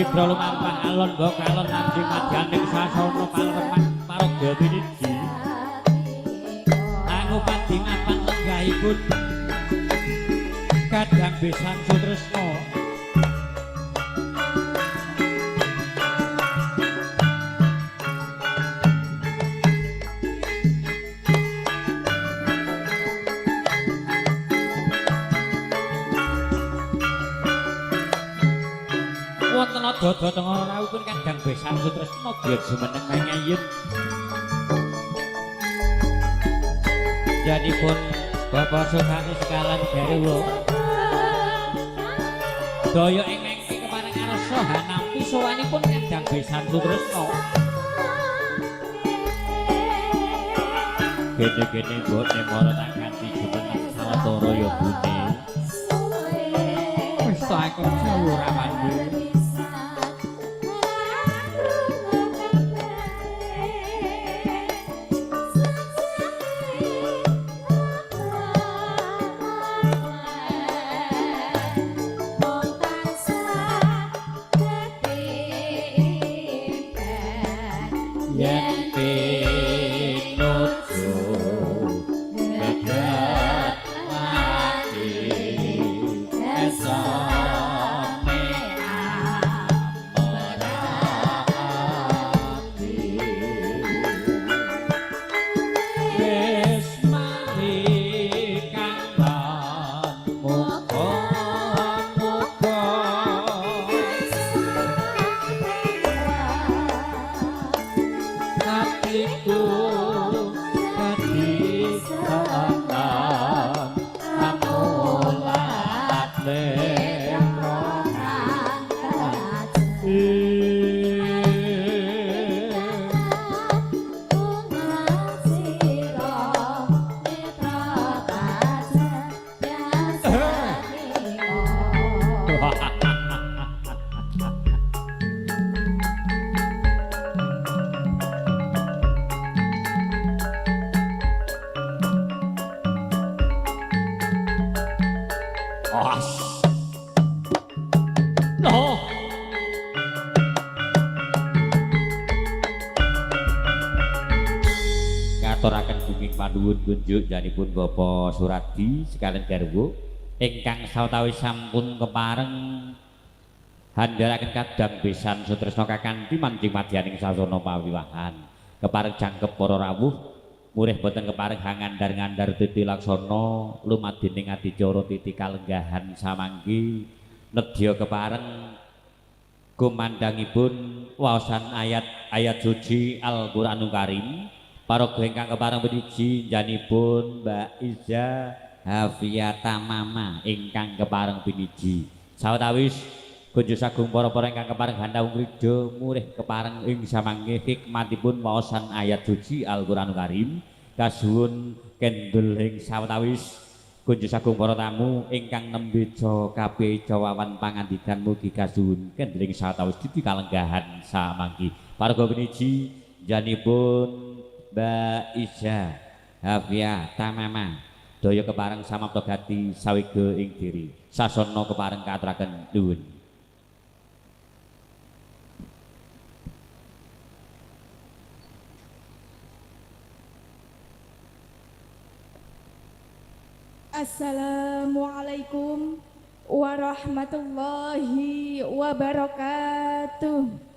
Sigra lumampah alon mbok kalon manjing madyaning sasana palereman paraga piniji. Angupadi mapan lenggahipun kadang besan sutresna. Wonten dada tengah rawuhipun kadang besan sutresna biyen jumeneng mangayen. Janipun Bapak Sukani sekalan garwa daya ing mangke kepareng arsa hanampi sowanipun kadang besan sutresna. Gene-gene mbokne mara tak ganti jumeneng sawetara ya bune. Wis tak kerja ora mandi. Yen pinuju geget mati esone ora ati wis mari kang lan muga-muga atiku dadi seorang amulat lepro. As. No. Ngaturaken gunging panuwun kunjuk janipun Bapak Suradi sekalian garwa ingkang sawetawis sampun kepareng handharaken kadang besan sutresna kakanthi manjing madyaning sasana pawiwahan. Kepareng jangkep para rawuh murih boten kepareng hangandar-ngandar titi laksana lumadining adicara titi kalenggahan samangki nedya kepareng gumandhangipun waosan ayat-ayat suci Al-Qur'anul Karim. Paraga ingkang kepareng piniji janipun Mbak Iza Hafiyata Mama ingkang kepareng piniji. Sawetawis kunjuk sagung para-para ingkang kepareng handhawung ridho murih kepareng ing samangke hikmatipun waosan ayat suci Al-Qur'anul Karim. Kasuwun kendel ing sawetawis kunjuk sagung para tamu ingkang nembe kabeh jawawan pangandikan mugi kasuwun kendel ing sawetawis titi kalenggahan samangke. Paraga piniji janipun Mbak Iza Hafiyata Mama daya kepareng samapta gati sawega ing diri sasana kepareng kaaturaken nuwun. Assalamualaikum warahmatullahi wabarakatuh.